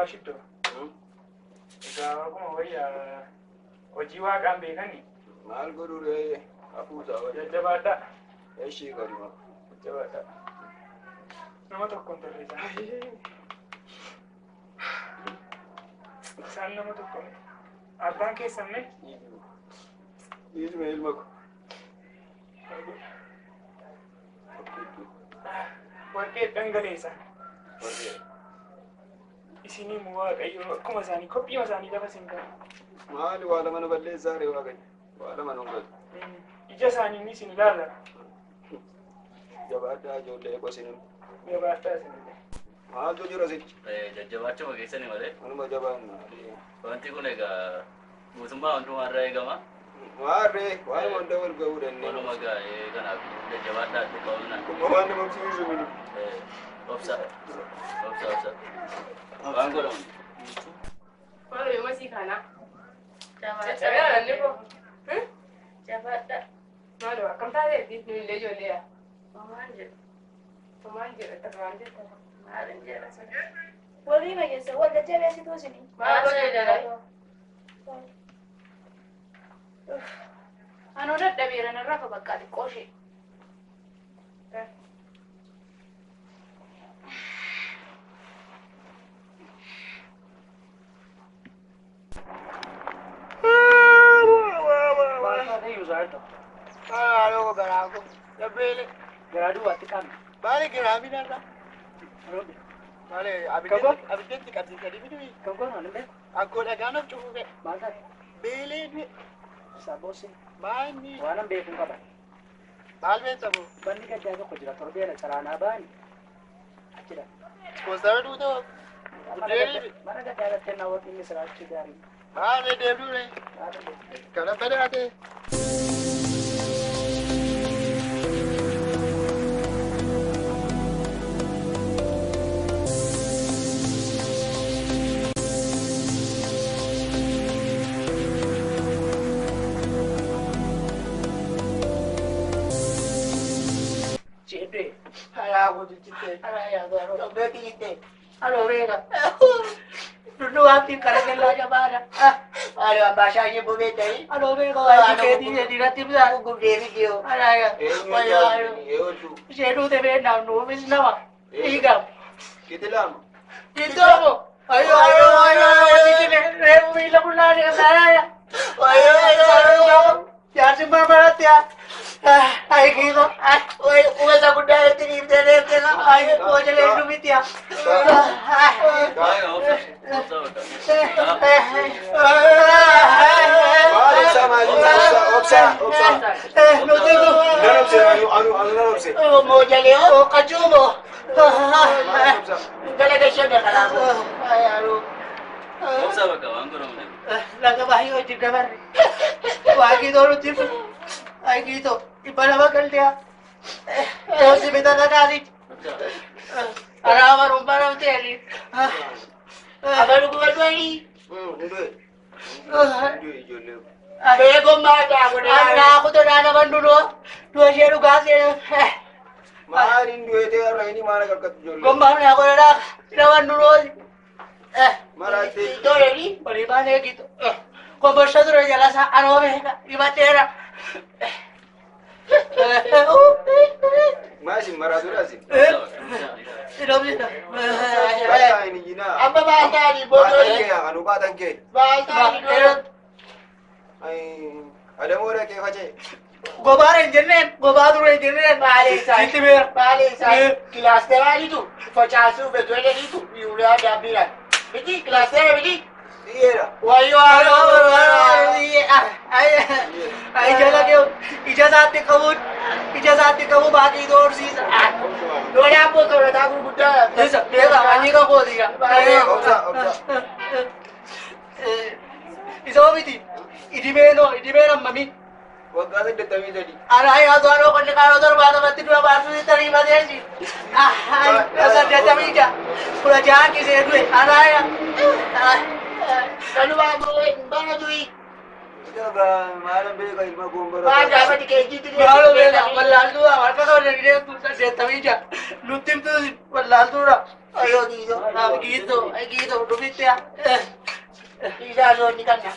Abbaa Shittoo. Egaa akkuma wayyaa hojii waaqaan beekani. Maal godhu ree hafuusaa wayya. Jajjabaadhaa. Eshii godhuma. Jajjabaadhaa. Nama tokko hin turre isaan. Isaan nama tokko mi? Abbaan keessan mee? Dhiisuma ilma ko. Warqee dhangaleessa. Warqee. Isinii mu Waaqayyo akkuma isaanii kophiima isaanii lafa isin kaa'e. Maali waa lama na balleessaa ree Waaqayyo? Waa lama nu galu. Ija isaanii ni isin ilaala. Jabaadhaa ijoollee qosinin. Jabaadhaa isinillee. Maaltu jira sichi? Jajjabaachuma keessani malee. Manuma jabaanna. Wanti kun egaa guutummaa hundumaa irraa eegama. Maarree waan hunda wal ga'uu dandeenye. Waluma gaa'ee kanaaf jajjabaadhaa itti qabna. Kun waan nama obsiisu miti. Obsa. Obsa obsa. Waan godhamu. Maal yoo masii kana? Caccabee inni ko. Jabaadha. Maaloo akkam taateetti nu illee ijoolleedha. Homaan jedhu. Homaan jedhu akka waan jettan. Maalin jedha sana. Walii keessa wal jajjabeessituu isinii. Maal godhe Anoo dadhabeera narraa fa bakka xiqqoo ishee. Maali giraamii narra? Maali abiddatti qabsiisanii miti? Akkoo dhagaan of cufuu fedha. Maal taate? Beelee du'e. Saboossi. Maanni. Waanan beekuun qaba. Maal beekta boo? Banni gaddaa tokko jira torbeera caraanaa ba'ani. Achidha. Koostara duute hoo? Buddeeni. Mana gaddaa irratti ennaa warqii inni siraachuu gaarii. Maal deemnu ree? Kana badhaate. Kitilamu. Obsa bakka waan godhamu. Laga baay'ee hojii dabarre. Waaqii toonu tibsu. Agiito dhibba lama galteya. Hospitaala kaasitti. Alaaba rumba namteeli. Abalu gubadwani. Beekum maataa godhe. Annaa kutu naana bandunoo. Du'a ishee dhugaa seena. Maaliin du'eetee har'a inni maana qaqqabdu ijoollee? Gommaan naa godhadhaa. Sina bandunoo. Maraatti. Toleni. Olii baanee gitu. Kombosha ture jala isaa anoo beeka. Himateera. Maasin maraatu dhaasi. Sidobsina. Bakka inni jinaa. Amma maataani boodoo. Baatan kee anu baatan kee. Maataani boodoo. Adamoo dhaqee faca'e. Gobaara hin jenneen gobaa ture hin jenneen. Maali isaa? Sitti beera. Maali isaa? Kilaasteraanitu facaasuu beektoleenitu yuuriyaa daabbiidhaan. Miti kilaastera miti. Xiyyeedha. Wayyoo Ija lagee ija isaatti qabuun ija isaatti qabu baaqii doorsiisa. Lolaan bosoorataa gurguddaa. Isa beeka manyii qabooti. Obsa obsa. Isa miti idimeenoo idimeen ammamii. Waggaa 83. Anaa yaadu anoo qonni qaanoo 70tti dura baasuu tarii mateesi. 86 16 kisee du'e anaa yaa. Kanumaa bara du'i. Maalan beeka ilma gombara. Maal gaafati keejiitti Maaloo beeka wallaaltuudha harka qabne didee 86 nutti himtuu wallaaltuudha. Ayo Giitoo. Giitoo. Giitoo dhufitti yaa. Dhiisaa soonni kanna.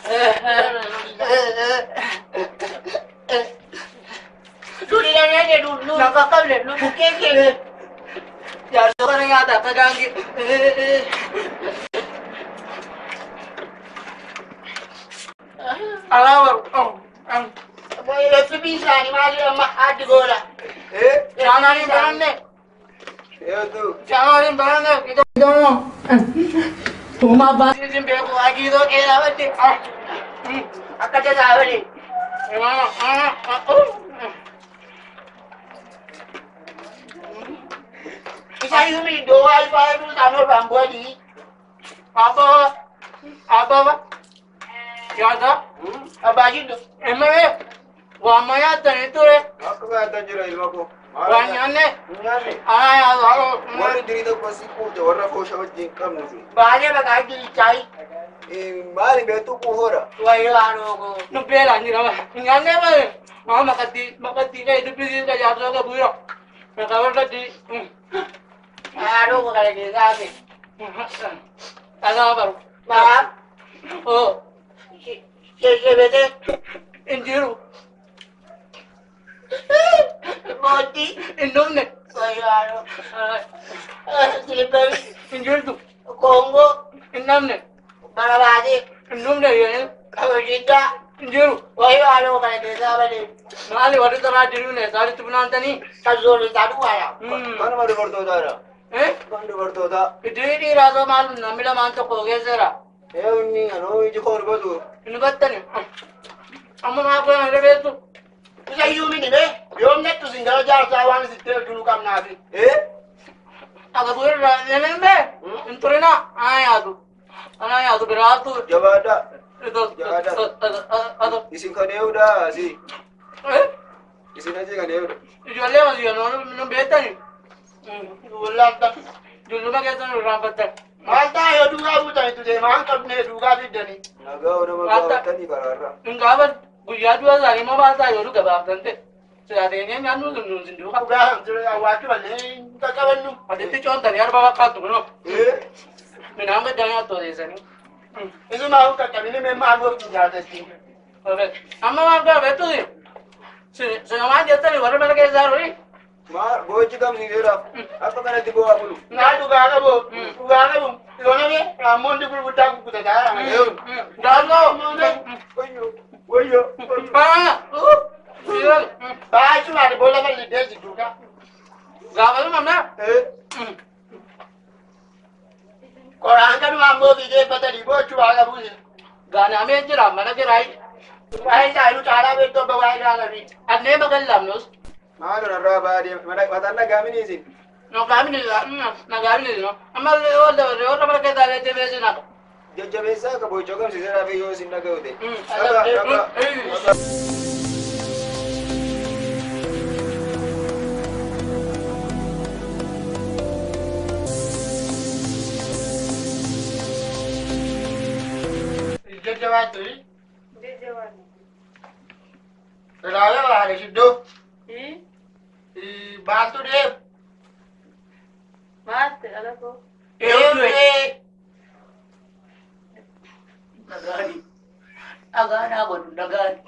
Duri lamee jedhu nu. Lafa qabne nu. Bukkee keenya. Jaarsoo kana nyaata akka gaangee. Alaa baru. FB isaanii maali amma addi goola. Chaanaaliin baranne. Eetu. Chaanaaliin baranne. Giitoo. Tuuma baasii beeku Giitoo qeeraa badde. Akka tasaa bade. Isa iyyuu iddoo waayifaa hedduu isaan ol baan bu'anii. Abbaba. Abbaba. Yaada. Abbaa jiddu. Emee. Waan nyaatanii ture. Akka nyaatan jira ilma koo. Waan nyaanne. Nyaanne. Anaa yaadu. Warri dirii tokko si quufte warra foosha wajjin qabnu. Baay'ee maqaa dirichaayi. Maali beektu quufoodha. Wayii waan oogoo. Nu beelaan jira. Nyaanne malee. Maa maqatti maqatti kee dubbisiin tajaajila qabu jira. Maqaa warra. Haadhoo koo kana keessaa hafe. Dhagaa baru. Maal? Oo. Sheshebete. Injiru. Mootii. Hin dhufne. Wayii waan oogoo. Silipperi. Injirtu. Koongoo. Hin dhabne. Barabaatee. Hin dhufne jedhee. Kabajiddaa. Injiru. Wayii waan oogoo kana keessaa bade. Maali warri taraa jiruun isaanitti funaantanii. Kan zoon isaa duwwaadha. Kanuma dubartootaadha. Kan dubartootaa. Iddoo dhiiraa soo maal namni lamaan tokko geesseera. Inni anoo iji koo rubatu. Hin hubattani. Amma maa kun hin rebeessu. Isa iyyuu miti bee yoom nettu sin gara jaarsaa waan sitti erginu qabnaafi. Akka bu'uura irraa bee hin turina anaa yaadu. Anaa yaadu biraatu. Jabaadha. Jabaadha. Isin kan eeguudha si. Isin achi kan eeguudha. Ijoollee masii nu beektani. Wallaanta. Dulluma keessan irraanfattan. Maal ta'a yoo duukaa buutan itti deema waan qabnee duukaa fiddanii. Nagaa nama gaafatanii karaarra. Hin gaafan guyyaa du'a isaanii immoo baasaa yoo dhuga baaftan ta'e. Silaateen nyaannu sun sin duukaa. Dhugaa awwaachuu malee hin qaqqabannu. Aditti coontanii arba fakkaattu kunoo. Midhaan gaddaa nyaattu odeessanii. Isumaa kun qaqqabini mee maal goofti jaallattiin. Amma maal gaafettuuti? Sinamaan jettanii warra mana keessaa ruri. Maal boochi kamsi jedhaaf akka kanatti bu'aa bulu. Naa dhugaa qabu dhugaa qabu yoo namni raammoonni gurguddaa gurguddataa jira. Daalloo. Wayyo wayyo. Baachuudhaan boolla bal'idee duukaa. Gaafatu mamna. Qoraan kanumaan mootii deeffatanii boochuu waa qabu. Gaanaamee jira mana jiraayi. Waa'ee isaanii caalaa beektu abba waa'ee ilaalanii. Annee magallaamnus. Maalo narraa baadiyyaa mataan nagaamini isin. Nagaamini nagaamini no. Amma warra mana keessaa jajjabeessi naqa. Jajjabeessaa akka boochoo gamsiiseedhaaf yoo isin dhaga'u ta'e. Jajjabaattu. Jajjabaattu. Ilaalee baale shiddoo. Maaltu deemu? Maaltu dhala koo? Deemtee. Dhagaani. Dhagaanaa godhu dhagaani.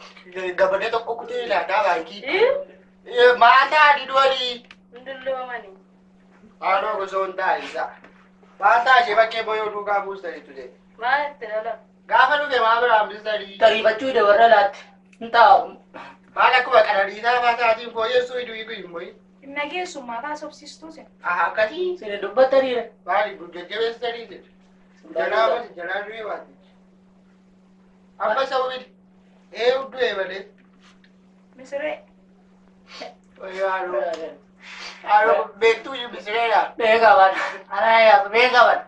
Gabatee tokko kutee ilaalaa baay'ee. Maal ta'a duwwalii? Ndulloomani. Haadhoo gosoon taa'isa. Maal ta'a ishee bakkee boyoo duukaa buustanii ture. Maaltu dhala? Gaafa dhufe maa biraan biistanii? Tariifachuu ide warra laatti. Hin taa'u. Maal akkuma qananiisaa baasaatiin fooyyessuu iduu igu hin mo'i. Nageessummaa taasofsiistuu sin. Akkasii. Sini dubbataniira. Maali jajjabeessanii jedhu. Jalaa basi jalaa du'ee baati. Amma sababni ee du'ee malee. Misiree. Haadhoo. Haadhoo beektuu misireedha. Beekaa waan. Anaa yaadu beekaa waan.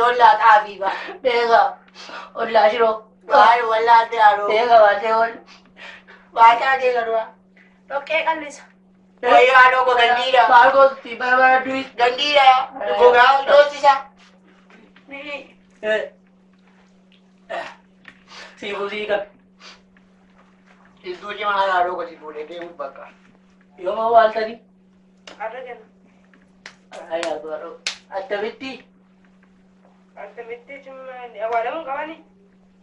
Ollaa xaafii baa. Beekaa. Ollaa shiroo. Maali wallaante haadhoo. Beekaa baatee ol. Baataa kee galuwa. Dhoqqee qallisa. Wayii haadhoo koo gandiidha. Maal goosti bara bara du'i. Gandiidha. Gogaa dhoosisa. Ni. Siifuu sii qabe. Iddoo cimaa haadhoo koo si fuudhee deemuuf bakka. Yooma waaltanii. Arra jenna. Ayyaa haadhoo. Attamitti? Attamitti awwaalamuu qabani?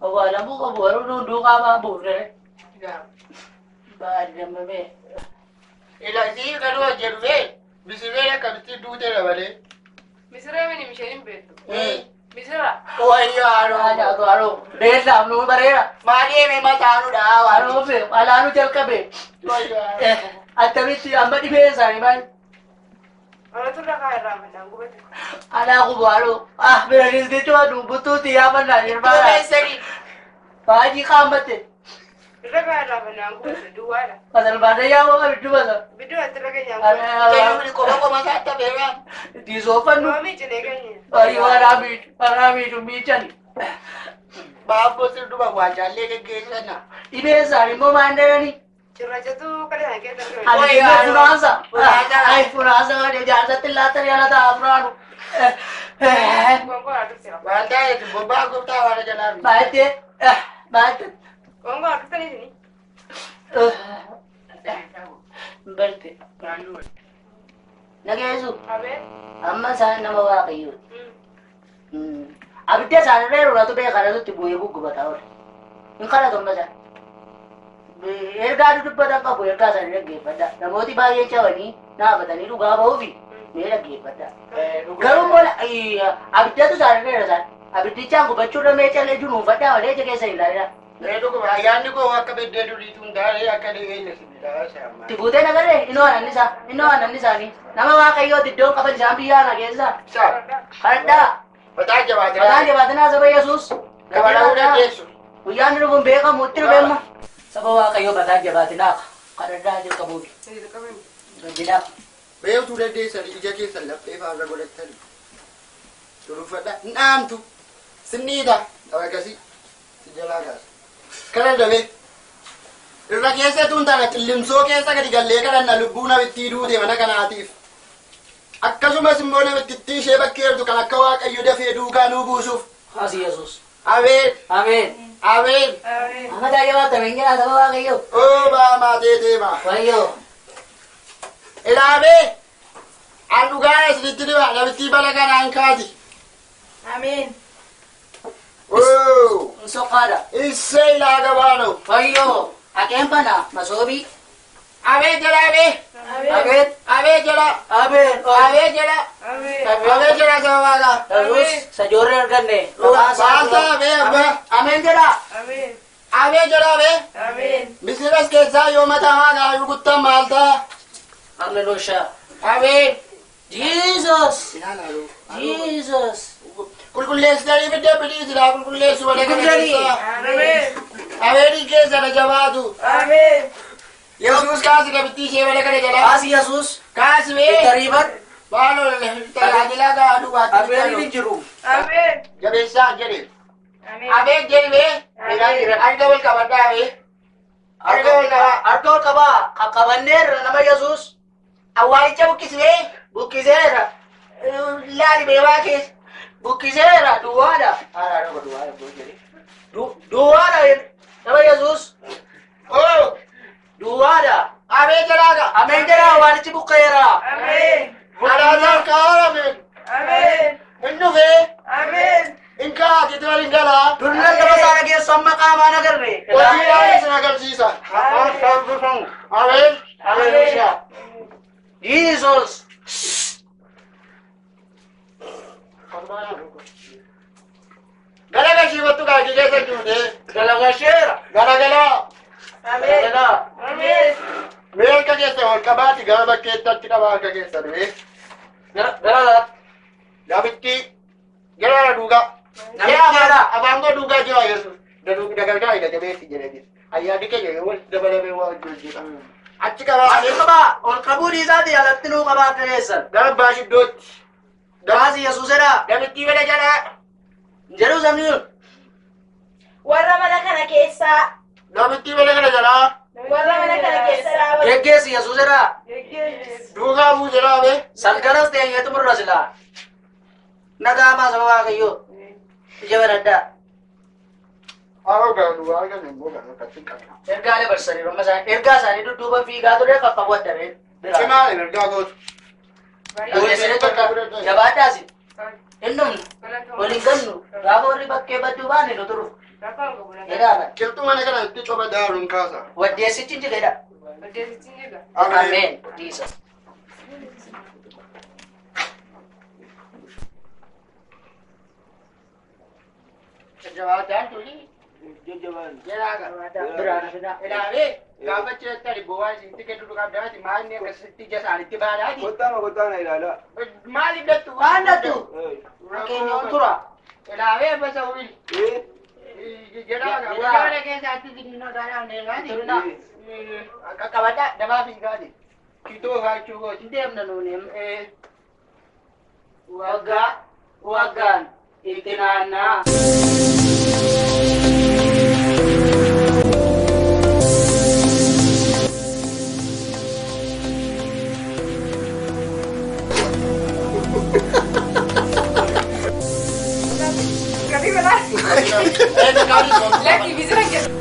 Awwaalamuu qabu garuu nuun duukaa maan buufne. Baadamamee. Ila sii kan hojjetu misirreen akkamitti duute dabalee. Misirree mini misheen hin beektu. Misira. Wayyo haadhoo. Haadhoo haadhoo. Beellaaf nuu bareera. Maali hime mataanudha waan. Haadhoo fe alaanu jalqabe. Wayyo haadhoo. Attamitti amma dhibeen isaanii maal? Anatu irra kaa irraa mannaan gubate. Alaa gubu haadhoo. Ah biranis jechuun dubbuttuuti yaa mannaan irbaadha. Dumeessanii. Baajii qaammatte. Irra kaa irraa mannaan gubate duwwaadha. Kasalbaadha yaa waan abiddu basa. Bidduu ati irra keenyaan gubate. Jennuun qoma qoma isaatti hafeeraan. Diisoofannu. Loomii cinee keenya. Barii waraa miidhu waraa miidhu miichan. Baabboo sirduma waajjaallee geggeessanna. Dhibeen isaanii immoo maal jedhani? Cirrachatu kana sana keessa ture. Ani dhibee funaansa. Ay funaansa malee jaarsatti laatanii ala ta'a furaanu. Gongoraa turte. Waan ta'eef bobbaa gooftaa waan jalaa miti. Baay'ee baay'ee. Gongoraa turtanii isinii. Barte. Nageessu Abee. amma isaan nama waaqayyooti. Abidda isaanirra yeroo laatu beekaa kanatu bu'ee guggubataa oole. Hin kadhatu amma isaan. Ergaa dubbatan qabu ergaa isaanii dhaggeeffadha. Namooti baay'een cabanii naafatanii dhugaa ba'uufi mee dhaggeeffadha. Garuu immoo abiddatu isaanirra jira isaan. Abiddichaan gubachuurra mee calee junuunfadhaa malee ija keessa hin ilaalina. Ee dhuguma ayyaanni koo akka beddee duriitu hin taane akka dhiyeenya sibiilaa isa Itti buutee nagarree innoo aannan isaa innoo aannan isaanii nama waaqayyooti iddoon qaban isaan biyya ana keessa. Isaa Kadhadhaa. mataa jabaatinaa. Mataa jabaatinaa saba Yesuus. Dabaluu dandeessu. Guyyaan dhufuun beekamu itti dhufeemma. Saba waaqayyoo mataa jabaatinaa kadhadhaa jalqabuuti. Hojjedhaa. Beektuu dandeessan ija keessan laphee faarra godhattanii. Turuffadha. Hin dhaamtu. Sinniidha. Dhabakkasii. Si jalaa kaasa. Kana dabee. Irra keessa tuun tana qillimsoo keessa gadi gallee kadhanna lubbuu namittii duute mana kanaatiif. Akkasumas immoo namittittii ishee bakkeertu kan akka waaqayyo dafee duukaa nuu buusuuf. Asi Yesuus. Ameen. Ameen. Ameen. Mataa jabaatame hin jedhaa saba waaqayyoo. Oo baamaa teeteema. Wayyoo. Ilaamee. An dhugaa isinitti dhima namittii bala kanaan kaati. Ameen. Oo. Soqqaadha. Issee ilaa gabaano. Wayyoo. Haqeen bana masoobii. Ameen jedha ameen. Ameen. Ameen jedha. Ameen. Ameen jedha. Ameen jedha saba waaqaa. Yesuus sajoorri arganne. Baasa ameen abbaa. Ameen jedha. Ameen jedha ameen. Misiras keessaa yoo mataa waaqaa rukuttan maal ta'a? Hallelujah. Ameen. Jesus. Ilaalaa. Jesus. Qulqulleessitanii fidee bidii silaa qulqulleessu malee kana keessaa. Ameen keessa na jabaatu. Yesuus kaasi namitti ishee mana kana jalaa. Kaasi Yesuus. Kaasi mee. Tariiban. Maaloo tajaajilaa gahaa dhugaatti. Ameen hin jiru. Jabeessaa jedhe. Ameen jedhi mee. Harka wal qabadhaa mee. Harka wal qabaa. Harka ol qabaa. Qaqqabanneerra nama Yesuus. Awwaalicha buqqisee. Buqqiseera. Laali mee waa keessa. Buqqiseera duwwaadha. Haadha dhuga duwwaa ebboo jedhe. Duwwaadha nama Yesuus. Oo. Duwwaadha. Ameen jedhaa. Ameen jedha awwaalichi buqqeera. Alaazar kaa'aa ameen. Hin dhufee. Hin kaa'ati tola hin galaa. Durna lama isaa dhageessu amma qaamaan agarre. Hojiidhaan isin agarsiisa. Ameen. Hallelujah. Jesus. Galagalchii kottu kaakii keessa juutee. Galagalcheera. Galagalaa. Galagalaa. Mee harka keessa ol qabaati gara bakkeetti achi qabaa harka keessa mee. Galagalaa. Namitti gara duugaa. Namitti Afaan koo duugaa jira Yesuus. Dagalgaa ija jabeessi jedhee jira. Ayyaanni keenya yoo walitti dabalamee waa hojii hojjeta. Achi qabaa. Achi qabaa. Ol qabuu dhiisaati alatti nuu qabaa akka keessan. Gara abbaa shiddootti. Kaasi Yesuusedha. Namitti mana jalaa. Jedhu sabni sun. Warra mana kana keessaa. Namitti mana kana jalaa. Warra mana kana keessa dhaabatu. Geggeessi Yesuusedha. Duugaa buusedhaa bee. Salganas teenyeetu murra silaa. Nagaa maa saba Waaqayyoo. Ija baradhaa. Haroo gara duwwaa argame immoo gara akkatti hin qabna. Ergaa dabarsaniiru amma isaanii ergaa isaanii dudduuba fiigaa ture qaqqabu adda bira. Cimaa ergaa gootu. Jabaadhaasi. Hin dhumnu. Waliin gannu. Gaafa warri bakkee badduu baane nu turu. Jedhaa. Qilxuu mana kana itti coba daaruun kaasa. Waddeessichi hin jiredha. Waddeessichi hin jiga. Ameen. Jesus. Jajjabaataan tuli. Ilaalee gaafa ciretti bowaa isinitti kennu qabdaati maalni akkasitti ija isaanitti baadhaati. Kottaa kottaa na ilaalaa. Maaliif dattu? Waan dattu? Fakkeenyoon tura. Ilaalee basa wili. Jedhaa waraana keessaatti signoo taanaan deemaati. Qaqqabadhaa dabaa fiigaati. Kitoo kaachuu gooti. Deemna nuuni. Waggaa waggaan itti naannaa. Lakki biizira keessa.